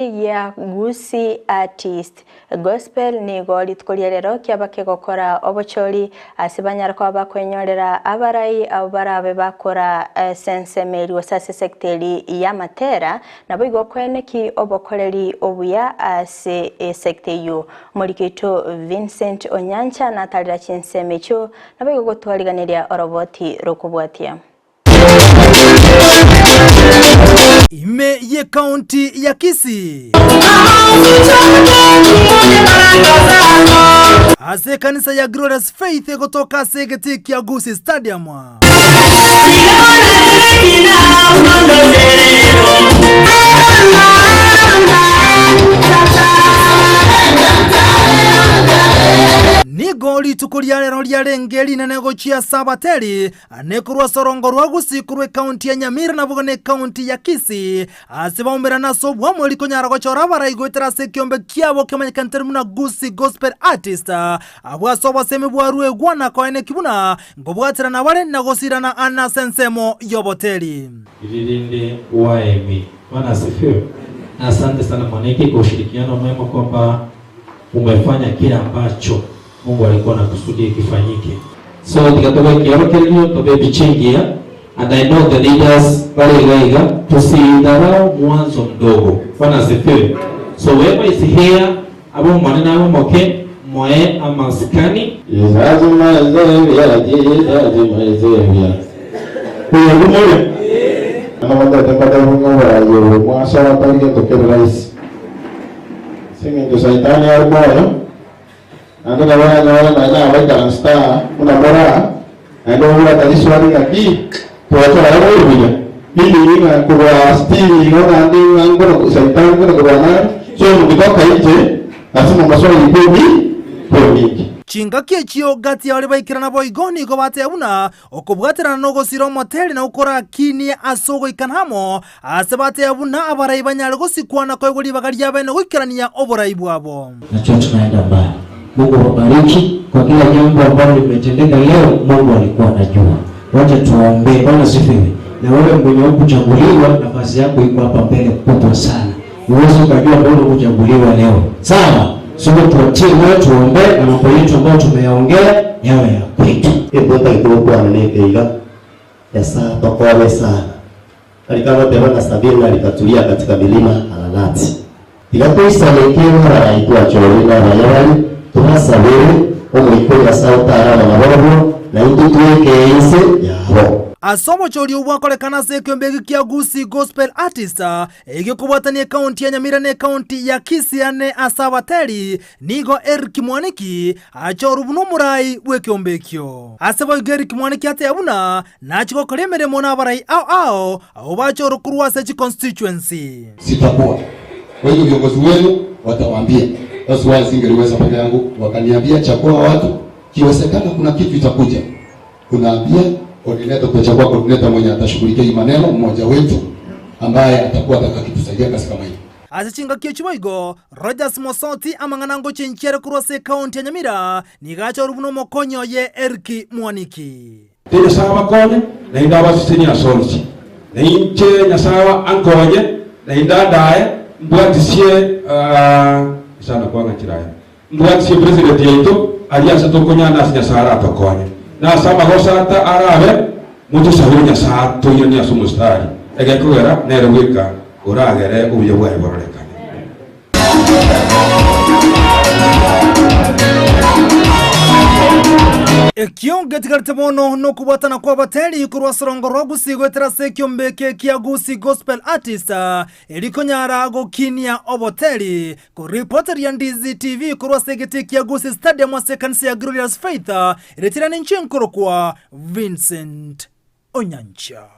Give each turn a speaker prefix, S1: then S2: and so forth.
S1: Gia Gusii Artist Gospel nigo rituko ria rero kiaba kegokora obochori ase banyare koba bakwenyorera abarai abwo barabe bakora ase ensemo eria gose ase esecta eria y'amatera, naboigo koeneki obokoreri obuya ase esecta eyio. Omoriki oito Vincent Onyancha natarera chinsemo echio naboigo gotwariganeria oroboti rokobwatia.
S2: Ime y'Ekaunti ya Kisii. Ase ekanisa ya Glorious Faith egotoka ase egetii kia Gusii Stadium. Nigo rituko ria rero riarenge rinene gochia ase abateri Ane korwa ase orongo rwa Gusii korwa ekaunti ya Nyamira naboigo na ekaunti ya Kisii, ase baumerane ase obwamweri konyara gochora abarai goetera ase ekiombe kiabo kemanyekanete buna Gusii Gospel Artist, abwo ase obosemi bwaruegwa na koeneki buna nkobwaterana bare na gosirana ane ase ensemo y'oboteri.
S3: Ililinde Waemi. Bwana asifiwe. Na asante sana Mwaniki kwa ushirikiano mwema kwamba umefanya kile ambacho Mungu alikuwa anakusudia kifanyike.
S4: So tiga tobe ekiorokererio, tobe epicha engiya, and I know the leaders bare iga iga, tosidharau mwanzo mdogo. Bwana asifiwe. So whoever is here, abe omonene abe omoke, moe amasikani.
S5: Nabateete mbateebwe ng'a oboraai obo mwasoa tari gento kere rahisi, ase engencho Saitani are moyo, Naende nabo oranyore nonya abaikaransete aa buna more aa, naende obwate riswali ng'a ki twachora aye buya. Meaning ng'a korwa still igo naende ng'a nkono saitani nkono korwana are, so mokitoka inche lazima maswali ikomi ikomingi.
S2: Chingaki echio gati y'abaria baikerana boigo nigo bateba buna okobwaterana nogosira omoteri na gokorakinie ase ogoikana amo, ase bateba buna abarai banyare gosikwa na koegwa ribaga riabene goikerania oborai bwabo.
S6: Najua tunaenda mbali. Mungu awabariki kwa kila jambo ambalo limetendeka leo, Mungu alikuwa anajua. Wacha tuombe. Bwana asifiwe. Na wewe mwenye hukuchaguliwa, nafasi yako iko hapa mbele kubwa sana. Huwezi ukajua mbona hukuchaguliwa leo. Sawa? Sote tuwatie moyo, tuombe na mambo yetu ambayo tumeyaongea yawe ya kwetu.
S7: Egento ntagete gokwana neke iga, Nyasae atokonye sana. Karika agoteba ng'a Sabina rikaturia katika milima Ararati. Tiga toisaneke ng'a twachorire nabaya bare, tobasabere Omoika o Nyasae otarama nabarabwo, na intwe twekee inse yabo.
S2: Ase obochori obwo bwakorekana ase ekeombe eke kia Gusii Gospel Artists, egekobwatania ekaunti ya Nyamira na ekaunti ya Kisii ane ase abateri, nigo Eric Mwaniki achorwe buna omorai bw'ekeombe ekio. Ase boigo Eric Mwaniki ateba buna nachie gokora emeremo nabarai ao ao abwo bachorwe korwa ase chiconstituency.
S8: Sitakuwa. Kwa hivyo viongozi wenu watawaambia. That's why singeliweza peke yangu, wakaniambia chagua watu, kiwezekana kuna kitu itakuja. Unaambia coordinator, tutachagua coordinator mwenye atashughulikia hii maneno, mmoja wetu ambaye atakuwa atakakitusaidia kazi kama hii.
S2: Ase chingaki echio boigo, Rogers Mosoti amang'ana ngochenchia are korwa ase ekaunti ya Nyamira nigo achorwe buna omokonyi oye Eric Mwaniki.
S9: Inche Nyasae abakonye, naende abasesenie ase onsi. Na inche Nyasae ankonye, naende andae, mbwatisie Nyasae nakwang'achire aye. Mbwatisie president yaito aria ase tokonyana ase Nyasae aratokonye. Na ase amagoso ata arabe, motosabere Nyasae atoiranie ase omostari, egekogera nere bweka oragere obuya bwaye bororekane.
S2: Ekio ngetigarete bono nokobwatana kw'abateri korwa ase orongo rwa Gusii goetera ase ekiombe eke kia Gusii Gospel Artists erio konyara gokinia oboteri. Koripoteria Ndizi TV korwa ase egetii kia Gusii Stadium ase ekanisa ya Glorious Faith, eretire ninche nkorokwa Vincent Onyancha.